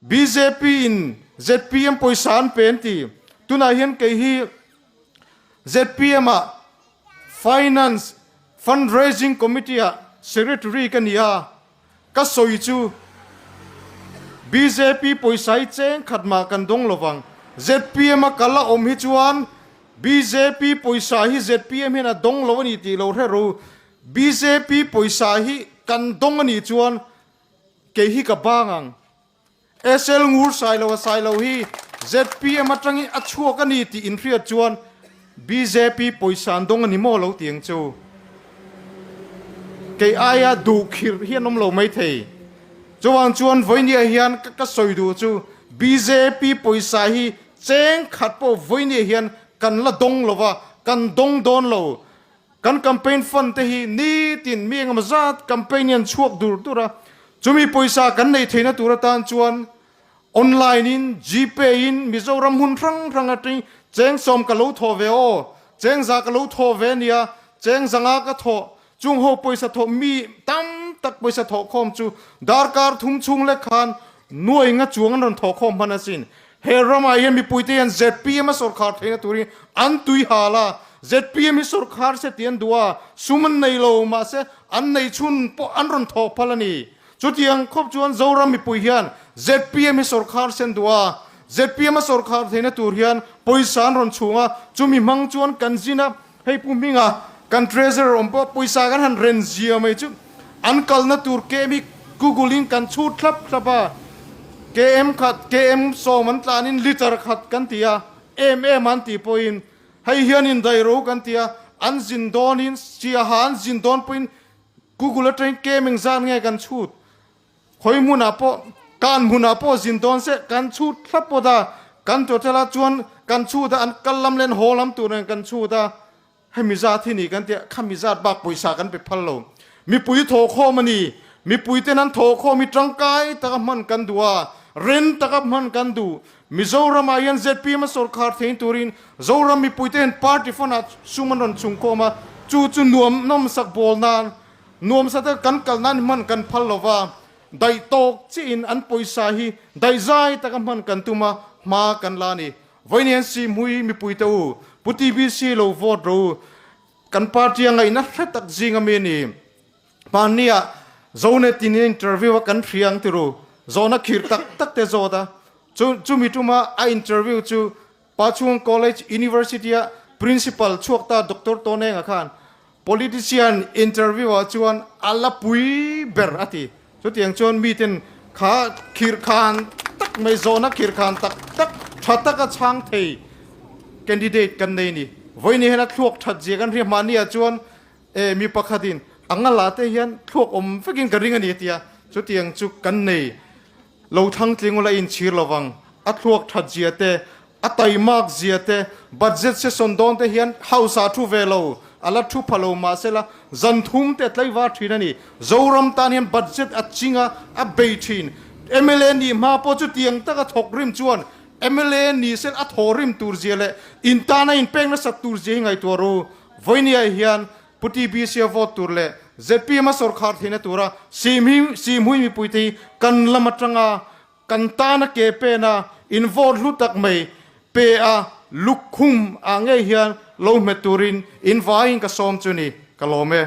Bjp in zpm pawisa an pe an ti. Tunah hian kei hi zpm ah Finance Fundraising Committee ah Secretary ka ni a, ka sawi chu bjp pawisa hi cheng khat mah kan dawng lovang. Zpm a kal a awm hi chuan bjp pawisa hi zpm hian a dawng lo a ni tih lo hre ru. Bjp pawisa hi kan dawng a nih chuan kei hi ka bang ang. SL Ngur Sailo a Sailo hi zpm atangin a chhuak a ni tih inhriat chuan bjp pawisa an dawng a ni maw lo ti ang chu. Kei aia duh khirh hi an awm lo maithei. Chuvang chuan vawinia hian ka sawi duh chu bjp pawisa hi cheng khat pawh vawinia hian kan la dawng lo va, kan dawng dawn lo. Kan campaign fund te hi nitin mi engemaw zat campaign hi an chhuak dur dur a, chumi pawisa kan neih theihna tur atan chuan online in, Gpay in Mizoram hmun hrang hrang atang cheng sawm ka lo thawh ve aw, cheng za ka lo thawh ve ania, cheng zanga ka thawh, chung ho pawisa thawh mi tam tak pawisa thawh khawm chu darkar thum chhung lek khan nuai nga chuang an rawn thawh khawm hman asin. He ramah hian mipuite hian zpm a sawrkhar theihna turin an tui hal a, zpm hi sawrkhar se tih an duh a, sum an nei lo mahse an nei chhun pawh an rawn thawh phal a ni. Chutiang khawp chuan Zoram mipui hian zpm hi sawrkhar se an duh a, zpm a sawrkhar theihna tur hian pawisa an rawn chhung a, chumi hmang chuan kan zin a, hei Pu Hminga kan treasurer awm pawh pawisa kan han ren zia mai chu an kalna tur KM hi Google in kan chhut thlap thlap a, KM khat KM sawm an tlanin liter khat kan ti a, em em an tih pawhin hei hianin dairo kan ti a, an zin dawnin siaha an zin dawn pawhin Google atangin KM engzat nge kan chhut Khawi hmunah pawh kan hmunah pawh zin dawn se kan chhut thlap pawt a, kan total ah chuan kan chhut a, an kal lam leh an haw lam tur nen kan chhut a, hemi zat hi ni kan ti a, khami zat bak pawisa kan pe phal lo. Mipui thawhkhawm a ni, mipui ten an thawhkhawm hi tangkai taka hman kan duh a, ren taka hman kan duh. Mizoram ah hian zpm a sawrkhar thein turin Zoram mipui te hian party fund ah sum an rawn chhungkhawm a, chu chu nuam nawmsak bawl nan Nuamsa te kan kal nan hman kan phal lo va, daih tawk chiah in an pawisa hi daih zai taka hman kan tum a, hma kan la a ni. Vawiin hian Sihmui mipui te u, Pu TBC lo vote ro u, kan party a ngaihna hre tak zing ami a ni. Hmanni ah Zonet in interview a kan hria ang tiru, zawhna khirh tak tak te zawt a, chu chumi tuma a interview chu Pachhung College University a Principal chhuak ta Doctor Tawnenga khan Politician interview ah chuan a la pui ber a ti. Chutiang chuan miten kha khirhkhan tak mai zawhna khirhkhan tak tak tha taka chhang thei candidate kan nei a ni. Vawiin hian a thluak that zia kan hria mahni ah chuan e mi pakhatin a ngala te hian thluak awm vekin ka ring a ni a ti a. Chutiang chu kan nei lo thlang tling ula inchhir lovang. A thluak that zia te A taimak zia te, budget session dawn te hian house ah thu ve lo, a la thu pha lo mahsela zan thum te a tlaivar thin a ni. Zoram tan hian budget a ching a, a bei thin. Mla nih hma pawh chutiang taka thawk rim chuan mla ni sel a thaw rim tur zia leh in tana inpek nasat tur zia hi ngaihtuah ru. Vawinia hian Pu TBC a vote tur leh zpm a sawrkhar theihna tura Sihhmui mipuite hi kan lam atanga Kan tana ke pena in vote hlu tak mai pe a lukkhum ah ngei hian lo hmet turin in vaiin ka sawm chu ni ka lawm e.